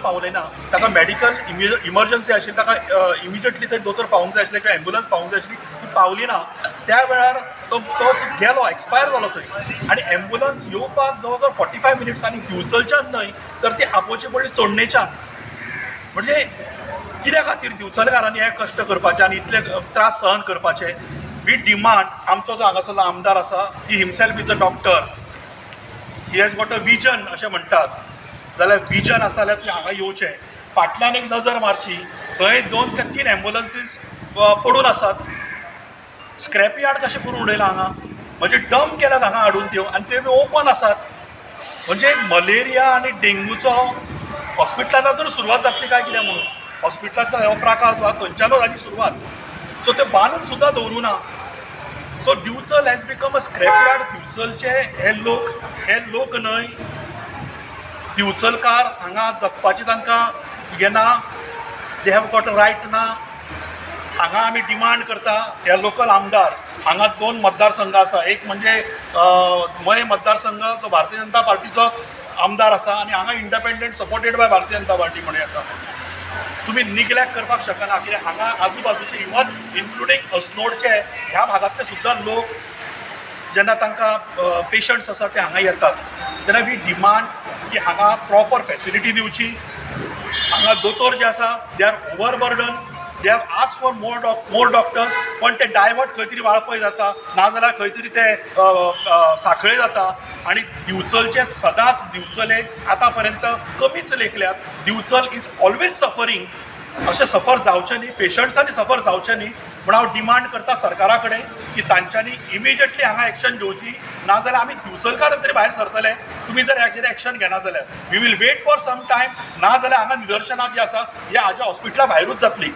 पावले ना. ताका मेडिकल इमर्जन्सी आशिल्ली, ताका इमिजिएटली थंय दोतोर पावूंक जाय आशिल्ले किंवा एम्बुलन्स पावूंक जाय आशिल्ली, ती पावली ना. त्या वेळार तो तो गेलो, एक्सपायर जालो थंय. आनी एम्बुलन्स येवपाक जवळ जवळ 45 मिनिट्स. आनी दिवचलच्यान न्हय तर ती आपोवची पडली चोडणेच्यान. म्हणजे कित्या खातीर दिवचलकारांनी हे कश्ट करपाचे आनी इतले त्रास सहन करपाचे? We demand, आमचो जो हांगासरलो आमदार आसा, he himself is a doctor, he has got a vision अशें म्हणटात. जाल्यार विजन आसा जाल्यार तुवें हांगा येवचें, फाटल्यान एक नजर मारची. थंय दोन ते तीन एम्बुलन्सीस पडून आसात. स्क्रॅप यार्ड कशें करून उडयलां हांगा. म्हणजे डंप केल्यात हांगा हाडून त्यो आनी त्यो बी ओपन आसात. म्हणजे मलेरिया आनी डेंगूचो हॉस्पिटलांतून सुरवात जातली काय कितें म्हणून. हॉस्पिटलाचो हो प्रकार जो आहा, थंयच्यानूच हाजी सुरवात. सो ते बांदून सुद्दां दवरूं ना. So Divchal has become a scrap yard. दिवचलचे हे लोक, हे लोक न्हय, दिवचलकार हांगा जगपाची तांकां हें ना? They have got a right ना? हांगा आमी डिमांड करता, हे लोकल आमदार, हांगा दोन मतदारसंघ आसा. एक म्हणजे मये मतदारसंघ, जो भारतीय जनता पार्टीचो आमदार आसा आनी हांगा independent supported by Bharatiya Janata party म्हणूं येता. तुमी निग्लेक्ट करपाक शकना, कित्याक हांगा आजू बाजूचे, इवन इन्क्लुडींग अस्नोडचे ह्या भागांतले सुद्दां लोक जेन्ना तांकां पेशंट्स आसा ते हांगा येतात. तेन्ना we demand की हांगा प्रॉपर फॅसिलिटी दिवची. हांगा दोतोर जे आसा, they are over burden. They have asked for more doctors, पण ते डायवर्ट खंय तरी वाळपय जाता, नाजाल्यार खंय तरी ते सांखळे जाता. आनी दिवचलचे सदांच, दिवचले आतां पर्यंत कमीच लेखल्यात. Divchal is always suffering. अशें सफर जावचें न्ही, पेशंट्सांनी सफर जावचें न्ही म्हूण हांव डिमांड करता सरकारा कडेन की तांच्यांनी इमिजिएटली हांगा एक्शन घेवची, नाजाल्यार आमी दिवचलकार तरी भायर सरतले. तुमी जर हाचेर एक्शन घेना जाल्यार we will wait for some time, नाजाल्यार हांगा निदर्शनां जी आसा, ही हाज्या हॉस्पिटला भायरूच जातली.